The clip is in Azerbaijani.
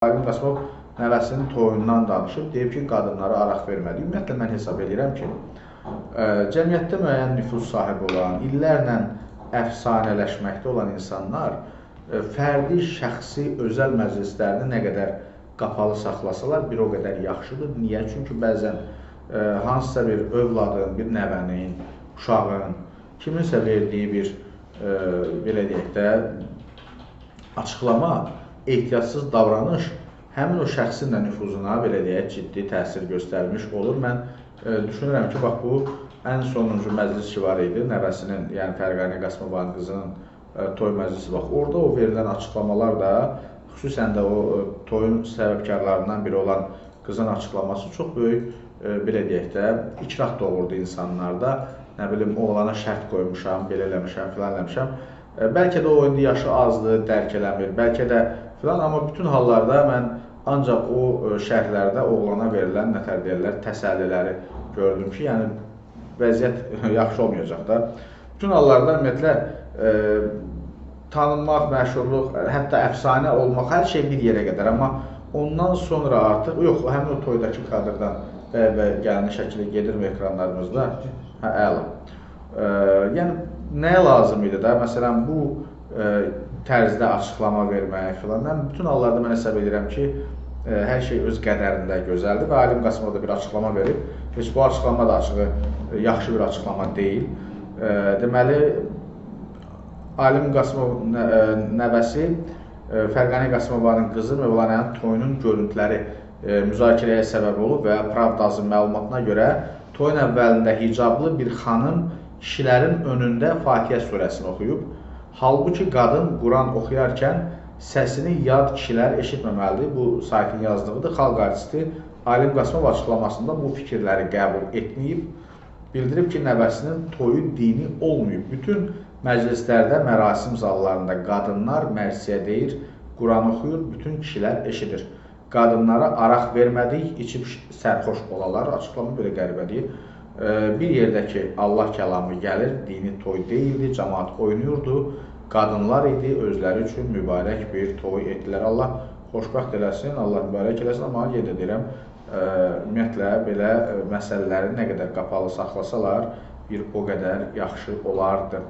Alim Qasımov nəvəsinin toyundan danışıb, deyib ki, qadınlara araq vermədi. Ümumiyyətlə, mən hesab edirəm ki, cəmiyyətdə müəyyən nüfuz sahibi olan, illərlə əfsanələşməkdə olan insanlar fərdi, şəxsi, özəl məclislərini nə qədər qapalı saxlasalar, bir o qədər yaxşıdır. Niyə? Çünki bəzən hansısa bir övladın, bir nəvənin, uşağın, kiminsə verdiyi bir, belə deyək də, açıqlama, ehtiyatsız davranış həmin o şəxsin də nüfuzuna, belə deyək, ciddi təsir göstərmiş olur. Mən düşünürəm ki, bax bu ən sonuncu məclis ki var idi, nəvəsinin, yəni Fərqanə Qasımovanın qızının toy məclisi, bax orada o verilən açıqlamalar da, xüsusən də o toyun səbəbkarlarından biri olan qızın açıqlaması çox böyük, belə deyək də, ikrah doğurdu insanlarda. Nə bilim, oğlana şərt qoymuşam, belə eləmişəm, filan eləmişəm. Bəlkə də o indi yaşı azdır, dərk eləmir, bəlkə də filan, amma bütün hallarda mən ancaq o şərhlərdə oğlana verilən, nətər deyirlər, təsəlliləri gördüm ki, yəni vəziyyət yaxşı olmayacaq da. Bütün hallarda ümumiyyətlə tanınmaq, məşhurluq, hətta əfsanə olmaq, hər şey bir yerə qədər, amma ondan sonra artıq, yox, həmin o toydakı kadrdan bəy gəlinin şəkili gedirmi ekranlarımızda? Hə, əla. Yəni, nəyə lazım idi də? Məsələn, bu tərzdə açıqlama vermək filan. Mən bütün hallarda mən hesab edirəm ki, hər şey öz qədərində gözəldir və Alim Qasımov da bir açıqlama verib. Heç bu açıqlama da açığı yaxşı bir açıqlama deyil. Deməli, Alim Qasımov nəvəsi Fərqanə Qasımovanın qızı Mövlanənin toyunun görüntüləri müzakirəyə səbəb olub və Pravdazın məlumatına görə toyun əvvəlində hicablı bir xanım kişilərin önündə Fatihə surəsini oxuyub. Halbuki qadın Quran oxuyarkən səsini yad kişilər eşitməməlidir. Bu saytın yazdığıdır. Xalq artisti Alim Qasımov açıqlamasında bu fikirləri qəbul etməyib. Bildirib ki, nəvəsinin toyu dini olmayıb. Bütün məclislərdə, mərasim zallarında qadınlar mərsiyə deyir, Quran oxuyur, bütün kişilər eşidir. Qadınlara araq vermədik, içib sərxoş olalar. Açıqlama belə qəribədir. Bir yerdə ki, Allah kəlamı gəlir, dini toy deyildi, cəmaat oynayırdı, qadınlar idi, özləri üçün mübarək bir toy etdilər. Allah xoşbəxt eləsin, Allah mübarək eləsin, amma yenə deyirəm, ümumiyyətlə, belə məsələləri nə qədər qapalı saxlasalar, bir o qədər yaxşı olardı.